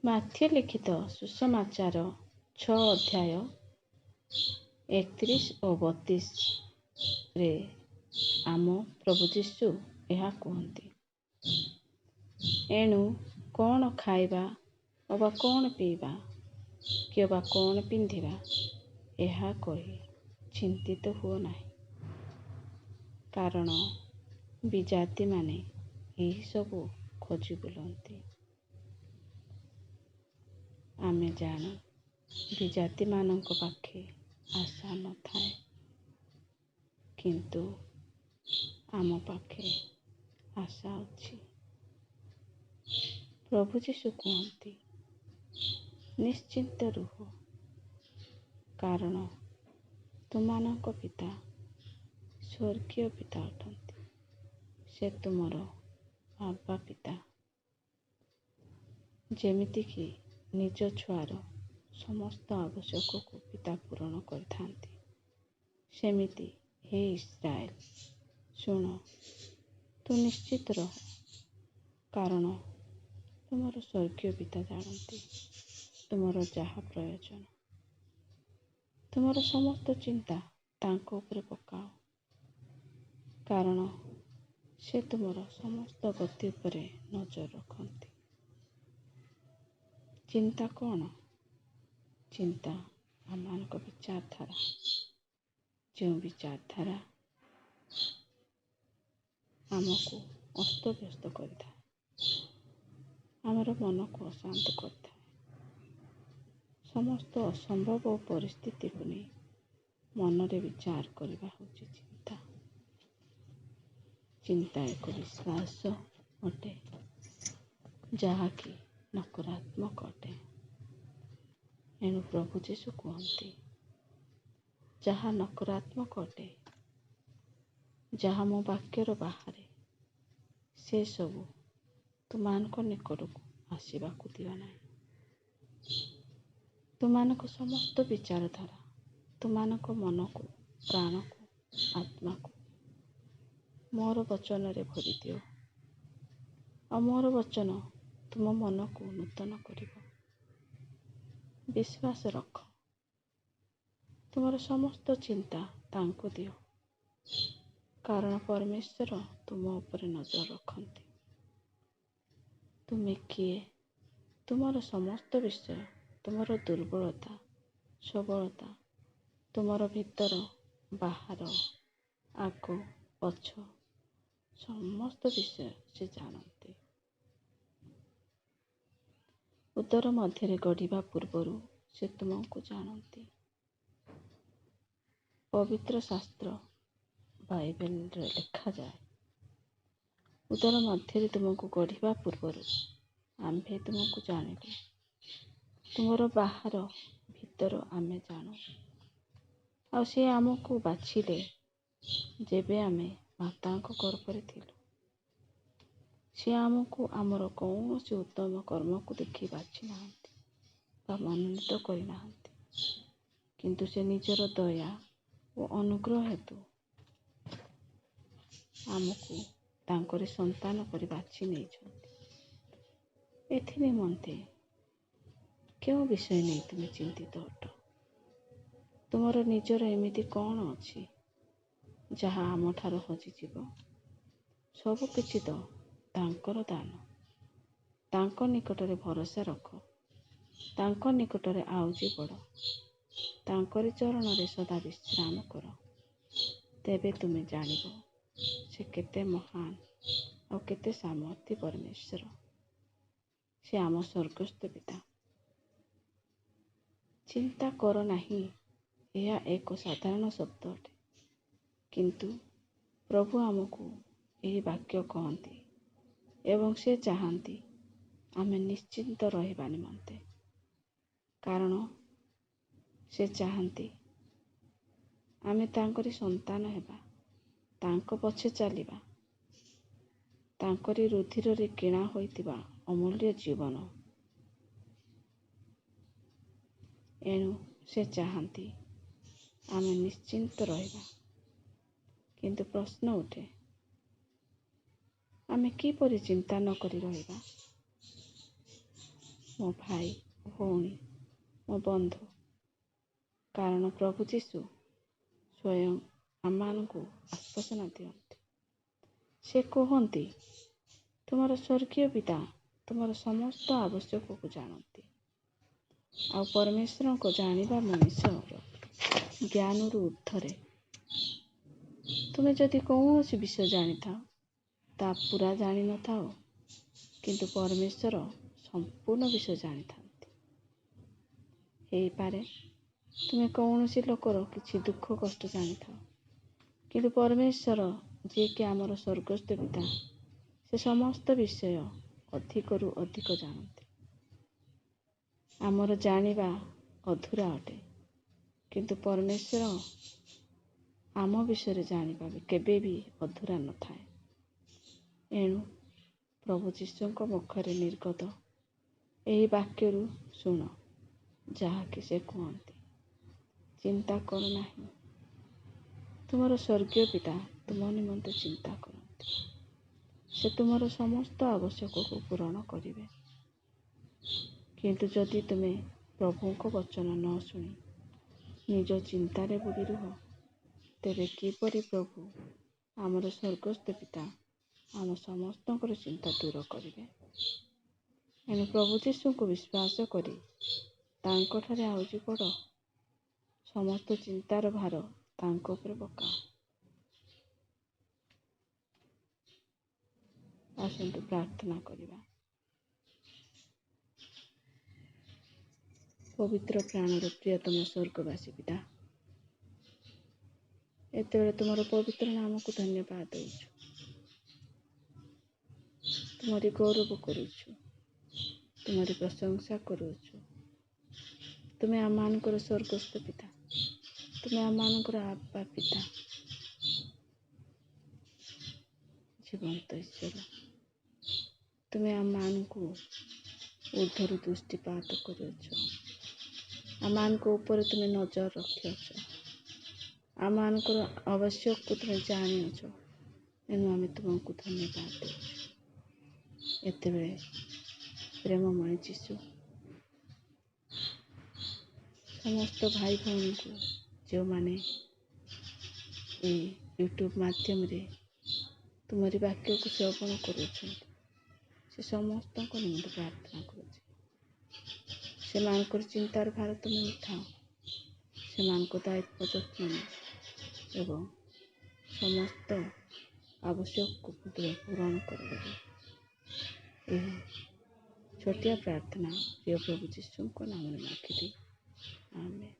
Matthew ଲିଖିତ ସୁସମାଚାର 6 ଅଧ୍ୟାୟ 31 ଓ 32ରେ ଆମ ପ୍ରଭୁ ଯୀଶୁ ଏହା କୁହନ୍ତି, ଏଣୁ କ'ଣ ଖାଇବା ଅବା କ'ଣ ପିଇବା କିଅବା କ'ଣ ପିନ୍ଧିବା, ଏହା କହି ଚିନ୍ତିତ ହୁଅ ନାହିଁ। କାରଣ ବିଜାତିମାନେ ଏହିସବୁ ଖୋଜି ବୁଲନ୍ତି। ଆମେ ଜାଣୁ ବିଜାତିମାନଙ୍କ ପାଖେ ଆଶା ନଥାଏ, କିନ୍ତୁ ଆମ ପାଖେ ଆଶା ଅଛି। ପ୍ରଭୁ ଯୀଶୁ କୁହନ୍ତି, ନିଶ୍ଚିନ୍ତ ରୁହ, କାରଣ ତୁମମାନଙ୍କ ପିତା ସ୍ୱର୍ଗୀୟ ପିତା ଅଟନ୍ତି। ସେ ତୁମର ଆବ୍ବା ପିତା। ଯେମିତିକି ନିଜ ଛୁଆର ସମସ୍ତ ଆବଶ୍ୟକକୁ ପିତା ପୂରଣ କରିଥାନ୍ତି, ସେମିତି ହେ ଇସ୍ରାଏଲ, ଶୁଣ, ତୁ ନିଶ୍ଚିତ ରହ, କାରଣ ତୁମର ସ୍ୱର୍ଗୀୟ ପିତା ଜାଣନ୍ତି ତୁମର ଯାହା ପ୍ରୟୋଜନ। ତୁମର ସମସ୍ତ ଚିନ୍ତା ତାଙ୍କ ଉପରେ ପକାଅ, କାରଣ ସେ ତୁମର ସମସ୍ତ ଗତି ଉପରେ ନଜର ରଖନ୍ତି। ଚିନ୍ତା କ'ଣ? ଚିନ୍ତା ଆମମାନଙ୍କ ବିଚାରଧାରା, ଯେଉଁ ବିଚାରଧାରା ଆମକୁ ଅସ୍ତବ୍ୟସ୍ତ କରିଥାଏ, ଆମର ମନକୁ ଅଶାନ୍ତ କରିଥାଏ। ସମସ୍ତ ଅସମ୍ଭବ ପରିସ୍ଥିତିକୁ ନେଇ ମନରେ ବିଚାର କରିବା ହେଉଛି ଚିନ୍ତା। ଚିନ୍ତା ଏକ ବିଶ୍ୱାସ ଅଟେ, ଯାହାକି ନକାରାତ୍ମକ ଅଟେ। ଏଣୁ ପ୍ରଭୁ ଯୀଶୁ କୁହନ୍ତି, ଯାହା ନକାରାତ୍ମକ ଅଟେ, ଯାହା ମୋ ବାକ୍ୟର ବାହାରେ, ସେସବୁ ତୁମମାନଙ୍କ ନିକଟକୁ ଆସିବାକୁ ଦିଅ ନାହିଁ। ତୁମମାନଙ୍କ ସମସ୍ତ ବିଚାରଧାରା, ତୁମମାନଙ୍କ ମନକୁ, ପ୍ରାଣକୁ, ଆତ୍ମାକୁ ମୋର ବଚନରେ ଭରିଦିଅ, ଆଉ ମୋର ବଚନ ତୁମ ମନକୁ ନୂତନ କରିବ। ବିଶ୍ୱାସ ରଖ, ତୁମର ସମସ୍ତ ଚିନ୍ତା ତାଙ୍କୁ ଦିଅ, କାରଣ ପରମେଶ୍ୱର ତୁମ ଉପରେ ନଜର ରଖନ୍ତି। ତୁମେ କିଏ, ତୁମର ସମସ୍ତ ବିଷୟ, ତୁମର ଦୁର୍ବଳତା, ସବଳତା, ତୁମର ଭିତର, ବାହାର, ଆଗ, ପଛ, ସମସ୍ତ ବିଷୟ ସେ ଜାଣନ୍ତି। ଉଦର ମଧ୍ୟରେ ଗଢ଼ିବା ପୂର୍ବରୁ ସେ ତୁମକୁ ଜାଣନ୍ତି। ପବିତ୍ର ଶାସ୍ତ୍ର ବାଇବେଲରେ ଲେଖାଯାଏ, ଉଦର ମଧ୍ୟରେ ତୁମକୁ ଗଢ଼ିବା ପୂର୍ବରୁ ଆମ୍ଭେ ତୁମକୁ ଜାଣିଲୁ, ତୁମର ବାହାର ଭିତର ଆମେ ଜାଣୁ। ଆଉ ସେ ଆମକୁ ବାଛିଲେ ଯେବେ ଆମେ ମାତାଙ୍କ ଗର୍ଭରେ ଥିଲୁ। ସେ ଆମକୁ ଆମର କୌଣସି ଉତ୍ତମ କର୍ମକୁ ଦେଖି ବାଛି ନାହାନ୍ତି ବା ମନୋନୀତ କରିନାହାନ୍ତି, କିନ୍ତୁ ସେ ନିଜର ଦୟା ଓ ଅନୁଗ୍ରହ ହେତୁ ଆମକୁ ତାଙ୍କରି ସନ୍ତାନ କରି ବାଛି ନେଇଛନ୍ତି। ଏଥି ନିମନ୍ତେ କେଉଁ ବିଷୟ ନେଇ ତୁମେ ଚିନ୍ତିତ ଅଟ? ତୁମର ନିଜର ଏମିତି କ'ଣ ଅଛି ଯାହା ଆମଠାରୁ ହଜିଯିବ? ସବୁକିଛି ତ ତାଙ୍କର ଦାନ। ତାଙ୍କ ନିକଟରେ ଭରସା ରଖ, ତାଙ୍କ ନିକଟରେ ଆଉଜି ପଡ଼, ତାଙ୍କରି ଚରଣରେ ସଦା ବିଶ୍ରାମ କର। ତେବେ ତୁମେ ଜାଣିବ ସେ କେତେ ମହାନ ଆଉ କେତେ ସାମର୍ଥ୍ୟ ପରମେଶ୍ୱର। ସେ ଆମ ସ୍ୱର୍ଗସ୍ଥ ପିତା। ଚିନ୍ତା କର ନାହିଁ, ଏହା ଏକ ସାଧାରଣ ଶବ୍ଦ ଅଟେ, କିନ୍ତୁ ପ୍ରଭୁ ଆମକୁ ଏହି ବାକ୍ୟ କହନ୍ତି ଏବଂ ସେ ଚାହାନ୍ତି ଆମେ ନିଶ୍ଚିନ୍ତ ରହିବା ନିମନ୍ତେ, କାରଣ ସେ ଚାହାନ୍ତି ଆମେ ତାଙ୍କରି ସନ୍ତାନ ହେବା, ତାଙ୍କ ପଛେ ଚାଲିବା, ତାଙ୍କରି ରୁଧିରରେ କିଣା ହୋଇଥିବା ଅମୂଲ୍ୟ ଜୀବନ। ଏଣୁ ସେ ଚାହାନ୍ତି ଆମେ ନିଶ୍ଚିନ୍ତ ରହିବା। କିନ୍ତୁ ପ୍ରଶ୍ନ ଉଠେ, ଆମେ କିପରି ଚିନ୍ତା ନ କରି ରହିବା? ମୋ ଭାଇ, ଭଉଣୀ, ମୋ ବନ୍ଧୁ। କାରଣ ପ୍ରଭୁ ଯୀଶୁ ସ୍ୱୟଂ ଆମମାନଙ୍କୁ ଆଶ୍ୱାସନା ଦିଅନ୍ତି। ସେ କୁହନ୍ତି, ତୁମର ସ୍ୱର୍ଗୀୟ ପିତା ତୁମର ସମସ୍ତ ଆବଶ୍ୟକକୁ ଜାଣନ୍ତି। ଆଉ ପରମେଶ୍ୱରଙ୍କ ଜାଣିବା ମଣିଷର ଜ୍ଞାନରୁ ଉର୍ଦ୍ଧ୍ୱରେ। ତୁମେ ଯଦି କୌଣସି ବିଷୟ ଜାଣିଥାଅ, ତା ପୁରା ଜାଣିନଥାଅ, କିନ୍ତୁ ପରମେଶ୍ୱର ସମ୍ପୂର୍ଣ୍ଣ ବିଷୟ ଜାଣିଥାନ୍ତି। ହେଇପାରେ ତୁମେ କୌଣସି ଲୋକର କିଛି ଦୁଃଖ କଷ୍ଟ ଜାଣିଥାଅ, କିନ୍ତୁ ପରମେଶ୍ୱର ଯିଏକି ଆମର ସ୍ୱର୍ଗସ୍ଥ ପିତା, ସେ ସମସ୍ତ ବିଷୟ ଅଧିକରୁ ଅଧିକ ଜାଣନ୍ତି। ଆମର ଜାଣିବା ଅଧୁରା ଅଟେ, କିନ୍ତୁ ପରମେଶ୍ୱର ଆମ ବିଷୟରେ ଜାଣିବା କେବେ ବି ଅଧୁରା ନଥାଏ। ଏଣୁ ପ୍ରଭୁ ଯୀଶୁଙ୍କ ମୁଖରେ ନିର୍ଗତ ଏହି ବାକ୍ୟରୁ ଶୁଣ, ଯାହାକି ସେ କୁହନ୍ତି, ଚିନ୍ତା କର ନାହିଁ, ତୁମର ସ୍ୱର୍ଗୀୟ ପିତା ତୁମ ନିମନ୍ତେ ଚିନ୍ତା କରନ୍ତି। ସେ ତୁମର ସମସ୍ତ ଆବଶ୍ୟକକୁ ପୂରଣ କରିବେ। କିନ୍ତୁ ଯଦି ତୁମେ ପ୍ରଭୁଙ୍କ ବଚନ ନ ଶୁଣି ନିଜ ଚିନ୍ତାରେ ବୁଡ଼ି ରୁହ, ତେବେ କିପରି ପ୍ରଭୁ ଆମର ସ୍ୱର୍ଗସ୍ଥ ପିତା ଆମ ସମସ୍ତଙ୍କର ଚିନ୍ତା ଦୂର କରିବେ? ଏଣୁ ପ୍ରଭୁ ଯୀଶୁଙ୍କୁ ବିଶ୍ୱାସ କରି ତାଙ୍କଠାରେ ଆଉଜି ପଡ଼। ସମସ୍ତ ଚିନ୍ତାର ଭାର ତାଙ୍କ ଉପରେ ପକାଅ। ଆସନ୍ତୁ ପ୍ରାର୍ଥନା କରିବା। ପବିତ୍ର ପ୍ରାଣର ପ୍ରିୟତମ ସ୍ୱର୍ଗବାସୀ ପିତା, ଏତେବେଳେ ତୁମର ପବିତ୍ର ନାମକୁ ଧନ୍ୟବାଦ ଦେଉଛୁ, ତୁମରି ଗୌରବ କରୁଛୁ, ତୁମରି ପ୍ରଶଂସା କରୁଅଛୁ। ତୁମେ ଆମମାନଙ୍କର ସ୍ୱର୍ଗସ୍ଥ ପିତା, ତୁମେ ଆମମାନଙ୍କର ଆବ୍ବା ପିତା, ଜୀବନ୍ତ ଈଶ୍ୱର। ତୁମେ ଆମମାନଙ୍କୁ ଉର୍ଦ୍ଧ୍ୱରୁ ଦୃଷ୍ଟିପାତ କରୁଅଛ, ଆମମାନଙ୍କ ଉପରେ ତୁମେ ନଜର ରଖିଅଛ, ଆମମାନଙ୍କର ଆବଶ୍ୟକକୁ ତୁମେ ଜାଣିଅଛ। ଏଣୁ ଆମେ ତୁମକୁ ଧନ୍ୟବାଦ ଦେଉଛୁ। ଏତେବେଳେ ପ୍ରେମମୟ ଯୀଶୁ, ସମସ୍ତ ଭାଇ ଭଉଣୀଙ୍କୁ ଯେଉଁମାନେ ଏଇ ୟୁଟ୍ୟୁବ୍ ମାଧ୍ୟମରେ ତୁମରି ବାକ୍ୟକୁ ଶ୍ରବଣ କରୁଛନ୍ତି, ସେ ସମସ୍ତଙ୍କ ନିମନ୍ତେ ପ୍ରାର୍ଥନା କରୁଛି। ସେମାନଙ୍କର ଚିନ୍ତାର ଭାର ତୁମେ ଉଠାଅ, ସେମାନଙ୍କ ଦାୟିତ୍ୱ ଯତ୍ନ ନିଅ ଏବଂ ସମସ୍ତ ଆବଶ୍ୟକକୁ ତୁମେ ପୂରଣ କର ବୋଲି ଏହି ଛୋଟିଆ ପ୍ରାର୍ଥନା ପ୍ରିୟ ପ୍ରଭୁ ଯୀଶୁଙ୍କ ନାମରେ ମାଗିଲି, ଆମେନ୍।